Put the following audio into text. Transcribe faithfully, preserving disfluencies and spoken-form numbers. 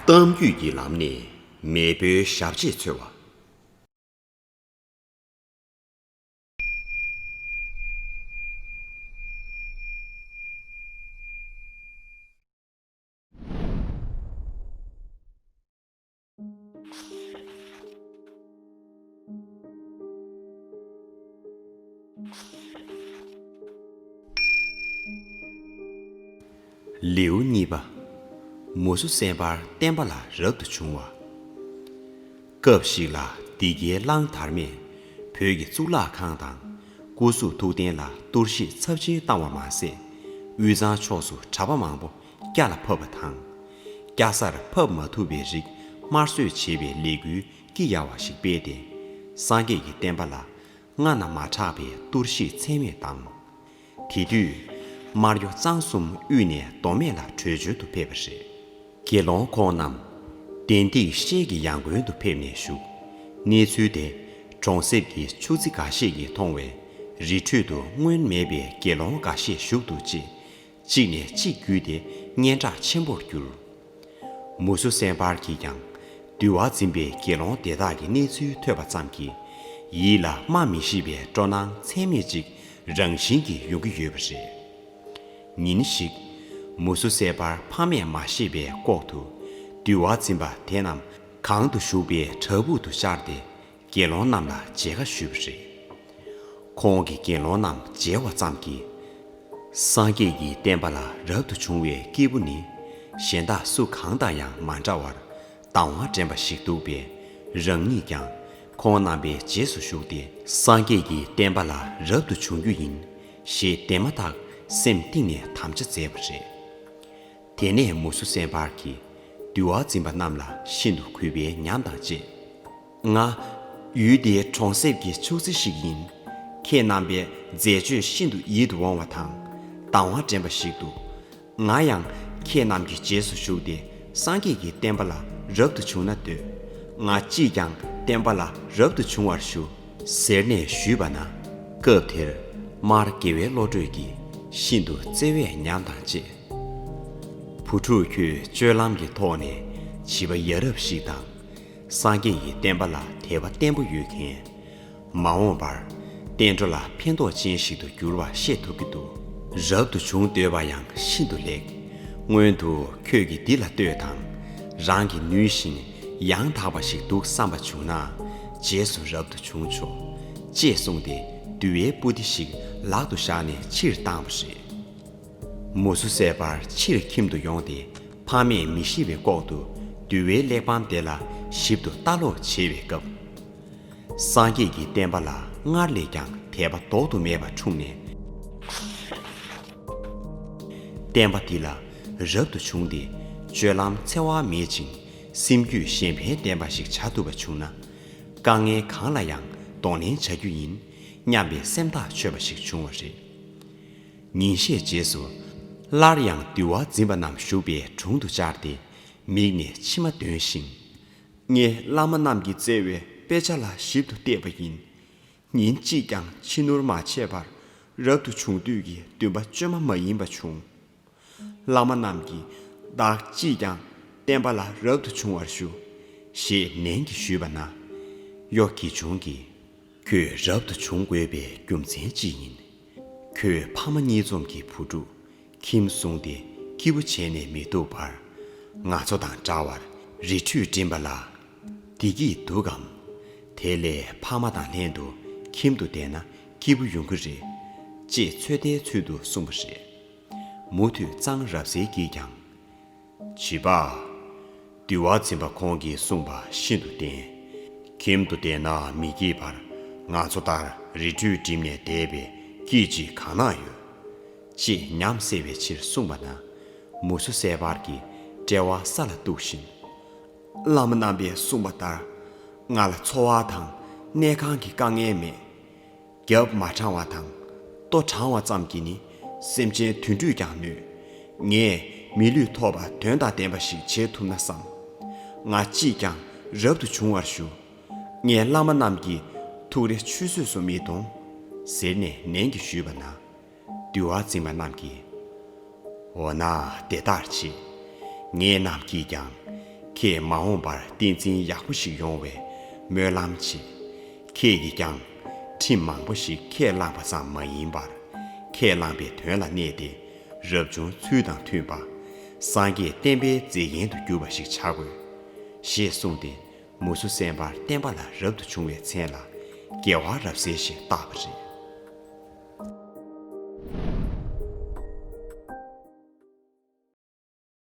གཏམ་རྒྱུད་ཀྱི་ལམ་ནས་མེས་པོའི་ཞབས་རྗེས་འཚོལ་བ། ལེའུ་གཉིས་པ། མུ་སུ་སེམས་དཔར་བསྟན་པ་ལ་རབ་ཏུ་བྱུང་བ། སྐབས་ཤིག་ལ་འདི་གའི་གླང་དར་མས་བོད་ཀྱི་གཙུག་ལག་ཁང་དང་སྐུ་གཟུགས་ཐུགས་རྟེན་ལ་གཏོར་བཤིག་ཚབས་ཆེན་བཏང་བ་མ་ཟད། དབུས་གཙང་ཕྱོགས་སུ་གྲྭ་པ་མང་པོ་སྐྱ་ལ་ཕབ་པ་དང་། སྐྱ་སར་ཕབ་མ་ཐུབ་པའི་རིགས་དམར་གསོད་བྱེད་པའི་ལས་འགུལ་སྐྱི་གཡའ་བ་ཞིག་སྤེལ་ཏེ། སངས་རྒྱས་ཀྱི་བསྟན་པ་ལ་སྔ་ན་མ་གྲགས་པའི་གཏོར་བཤིག་ཚད་མེད་བཏང་། དེ་དུས་དམར་གཡོ་གཙང་གསུམ་དབུས་ནས་མདོ་སྨད་ལ་བྲོས་བྱོལ་དུ་ཕེབས་པ་རེད། དགེ་སློང་ཁོང་རྣམས་དན་ཏིག་ཤེལ་གྱི་ཡང་དགོན་དུ་ཕེབས་ནས་བཞུགས། གནས་ཚུལ་དེ་གྲོང་གསེབ་ཀྱི་ཆུ་རྩི་འགའ་ཤས་ཀྱིས་མཐོང་བས། རི་ཁྲོད་དུ་སྔོན་མེད་པའི་དགེ་སློང་འགའ་ཤས་བཞུགས་འདུག་ཅེས། གཅིག་ནས་གཅིག་བརྒྱུད་དེ་སྙན་གྲགས་ཆེན་པོར་གྱུར། མུ་སུ་སེམས་དཔར་གྱིས་ཀྱང་འདུལ་བ་འཛིན་པའི་དགེ་སློང་དེ་དག་གི་གནས་ཚུལ་ཐོས་པ་ཙམ་གྱིས། ཡིད་ལ་སྨྲ་མི་ཤེས་པའི་སྤྲོ་སྣང་ཚད་མེད་ཅིག་རང་བཞིན་གྱིས་ཡོང་གི་ཡོད་པ་རེད། ཉིན་ཞིག་མུ་སུ་སེམས་དཔར་ཕ་མས་མ་ཤེས་པའི་ལྐོག་ཏུ་འདུལ་བ་འཛིན་པ་དེ་རྣམས་གང་དུ་བཞུགས་པའི་བྲག་ཕུག་ཏུ་བཅར་ཏེ། དགེ་སློང་རྣམས་ལ་མཇལ་ཁ་ཞུས་པ་རེད། ཁོང་གིས་དགེ་སློང་རྣམས་མཇལ་བ་ཙམ་གྱིས། སངས་རྒྱས་ཀྱི་བསྟན་པ་ལ་རབ་ཏུ་བྱུང་བའི་སྐྱེས་བུ་ནི། གཞན་དག་སུ་གང་དང་ཡང་མ་འདྲ་བར་དང་བ་འདྲེན་པ་ཞིག་འདུག་པས། རང་ཉིད་ཀྱང་ཁོང་རྣམ་པའི་རྗེས་སུ་ཞུགས་ཏེ། སངས་རྒྱས་ཀྱི་བསྟན་པ་ལ་རབ་ཏུ་བྱུང་རྒྱུ་ཡིན། ཞེས་དེ་མ་ཐག་སེམས་གཏིང་ནས་དམ་བཅའ་མཛད་པ་རེད། དེ་ནས་མུ་སུ་སེམས་དཔར་གྱིས་འདུལ་བ་འཛིན་པ་རྣམས་ལ་ཤིན་ཏུ་གུས་པའི་ཉམས་དང་བཅས། ང་ཡུལ་འདིའི་གྲོང་གསེབ་ཀྱི་ཕྱུགས་རྫི་ཞིག་ཡིན། ཁྱེད་རྣམ་པའི་མཛད་སྤྱོད་ཤིན་ཏུ་ཡིད་དུ་འོང་བ་དང་དང་བ་འདྲེན་པ་ཞིག་འདུག། ང་ཡང་ཁྱེད་རྣམས་ཀྱི་རྗེས་སུ་ཞུགས་ཏེ་སངས་རྒྱས་ཀྱི་བསྟན་པ་ལ་རབ་ཏུ་བྱུང་ན་འདོད། ང་ཅིས་ཀྱང་བསྟན་པ་ལ་རབ་ཏུ་བྱུང་བར་ཞུ། ཟེར་ནས་ཞུས་པ་ན། སྐབས་དེར་མར་དགེ་བའི་བློ་གྲོས་ཀྱིས་ཤིན་ཏུ་བརྩེ་བས་ཉམས་དང་བཅས། བུ་ཕྲུག་ཁྱོད་སྤྱོད་ལམ་གྱི་ཐོག་ནས་བྱིས་པ་ཡ་རབས་ཤིག་དང་། སངས་རྒྱས་ཀྱི་བསྟན་པ་ལ་དད་པ་བརྟན་པོ་ཡོད་མཁན། མ་འོངས་པར་བསྟན་འགྲོ་ལ་ཕན་ཐོགས་ཅན་ཞིག་ཏུ་འགྱུར་བ་ཤེས་ཐུབ་ཀྱི་འདུག། རབ་ཏུ་བྱུང་འདོད་པ་ཡང་ཤིན་ཏུ་ལེགས། སྔོན་དུ་ཁྱོད་ཀྱིས་འདི་ལ་ལྟོས་དང་། རང་གིས་ནུས་ཤིང་ཡང་དག་པ་ཞིག་འདུག་བསམ་པ་བྱུང་ན། རྗེས་སུ་རབ་ཏུ་བྱུང་ཆོག། ཅེས་གསུངས་ཏེ་འདུལ་བའི་པོ་ཏི་ཞིག་ལག་ཏུ་བཞག་ནས་ཕྱིར་བཏང་བ་རེད། མུ་སུ་སེ་བར་ཕྱིར་ཁྱིམ་དུ་ཡོང་སྟེ་ཕ་མས་མི་ཤེས་པའི་ལྐོག་ཏུ་འདུལ་བའི་གླེགས་བམ་དེ་ལ་ཞིབ་ཏུ་ལྟ་ཀློག་བྱེད་པའི་སྐབས། སངས་རྒྱས་ཀྱི་བསྟན་པ་ལ་སྔར་ལས་ཀྱང་དད་པ་ལྡོག་ཏུ་མེད་པ་འཁྲུངས་ནས། བསྟན་པ་འདི་ལ་རབ་ཏུ་བྱུང་སྟེ་སྤྱོད་ལམ་འཚེ་བ་མེད་ཅིང་སེམས་རྒྱུད་གཞན་ཕན་ལྡན་པ་ཞིག་བྱ་ཐུབ་པ་བྱུང་ན། དཀའ་ངལ་གང་ལ་ཡང་གདོང་ལེན་བྱ་རྒྱུ་ཡིན་སྙམ་པའི་སེམས་ཐག་ཆོད་པ་ཞིག་བྱུང་བ་རེད། ཉིན་ཤས་རྗེས་སུ་སླར་ཡང་འདུལ་བ་འཛིན་པ་རྣམས་བཞུགས་པའི་དྲུང་དུ་བཅར་ཏེ་མིག་ནས་མཆི་མ་འདོན་ཞིང་། ངས་བླ་མ་རྣམས་ཀྱིས་བསྩལ་བའི་དཔེ་ཆ་ལ་ཞིབ་ཏུ་བལྟས་པ་ཡིན། ཉིན་གཅིག་ཀྱང་ཕྱི་ནུར་མ་བྱས་པར་རབ་ཏུ་བྱུང་དུས་ཀྱི་འདུན་པ་བཅོས་མ་མ་ཡིན་པ་བྱུང་། བླ་མ་རྣམས་ཀྱིས་བདག་ཅིས་ཀྱང་བསྟན་པ་ལ་རབ་ཏུ་བྱུང་བར་ཞུ། ཞེས་ནན་གྱིས་ཞུས་པ་ན། གཡོ་དགེ་ཆུང་གིས། ཁྱོད་རབ་ཏུ་བྱུང་དགོས་པའི་རྒྱུ་མཚན་ཅི་ཡིན། ཁྱོད་ཕ་མ་གཉིས་འཛོམས་ཀྱི་བུ་ཕྲུག་ཁྱིམ་བཟུང་སྟེ་སྐྱིད་པོ་བྱས་ནས་མི་ཐུབ་པར། ང་ཚོ་དང་འདྲ་བར་རི་ཁྲོད་འགྲིམ་པ་ལ། བདེ་སྐྱིད་འདུག་གམ། དེ་ལས་ཕ་མ་དང་ལྷན་དུ་ཁྱིམ་དུ་བསྡད་ན་སྐྱིད་པོ་ཡོང་གི་རེད། ཅེས་ཚོད་ལྟའི་ཚུལ་དུ་གསུངས་པ་རེད། མུ་མཐུད་གཙང་རབ་གསལ་གྱིས་ཀྱང་། བྱིས་པ། འདུལ་བ་འཛིན་པ་ཁོང་གིས་གསུངས་པ་ཤིན་ཏུ་བདེན། ཁྱིམ་དུ་བསྡད་ན་མི་སྐྱིད་པར་ང་ཚོ་ལྟར་རི་ཁྲོད་འགྲིམ་ནས་བསྡད་པའི་སྐྱིད་ཅིག་གང་ན་ཡོད། ཅེས་ཉམས་སད་པའི་ཕྱིར་གསུངས་པ་ན། མུ་སུ་སེ་བར་གྱིས་དཔྲལ་བ་ས་ལ་གཏུགས་ཤིང་། བླ་མ་རྣམ་པས་གསུངས་པ་ལྟར། ང་ལ་འཚོ་བ་དང་གནས་ཁང་གི་དཀའ་ངལ་མེད། རྒྱབ་མ་དྲང་བ་དང་ལྟོ་དྲང་བ་ཙམ་གྱིས་ནི་སེམས་ཅན་དུད་འགྲོས་ཀྱང་གནོད། ངས་མི་ལུས་ཐོབ་པ་དོན་དང་ལྡན་པ་ཞིག་བྱེད་ཐུབ་ན་བསམ། ང་ཅིས་ཀྱང་རབ་ཏུ་བྱུང་བར་ཞུ། ངས་བླ་མ་རྣམས་ཀྱི་ཐུགས་རེ་ཆུད་ཟོས་སུ་མི་གཏོང་། ཟེར་ནས་ནན་གྱིས་ཞུས་པ་ན། འདུལ་བ་འཛིན་པ་རྣམས་ཀྱིས། འོ་ན་དེ་ལྟར་བྱེད། ངེད་རྣམས་ཀྱིས་ཀྱང་ ཁྱེད་མ་འོངས་པར་བསྟན་འཛིན་ཡག་པོ་ཞིག་ཡོང་བའི་སྨོན་ལམ་བྱེད། ཁྱེད་ཀྱིས་ཀྱང་ཁྲིམས་མང་པོ་ཞིག་ཁས་བླངས་པ་ཙམ་མ་ཡིན་པར། ཁས་བླངས་པའི་དོན་ལ་གནས་ཏེ། རབ་བྱུང་ཚུལ་དང་མཐུན་པ། སངས་རྒྱས་བསྟན་པའི་མཛེས་རྒྱན་དུ་གྱུར་པ་ཞིག་བྱ་དགོས། ཞེས་གསུངས་ཏེ། མུ་སུ་སེམས་དཔར་བསྟན་པ་ལ་རབ་ཏུ་བྱུང་བའི་མཚན་ལ། རྒྱལ་བ་རབ་གསལ་ཞེས་བཏགས་པ་རེད།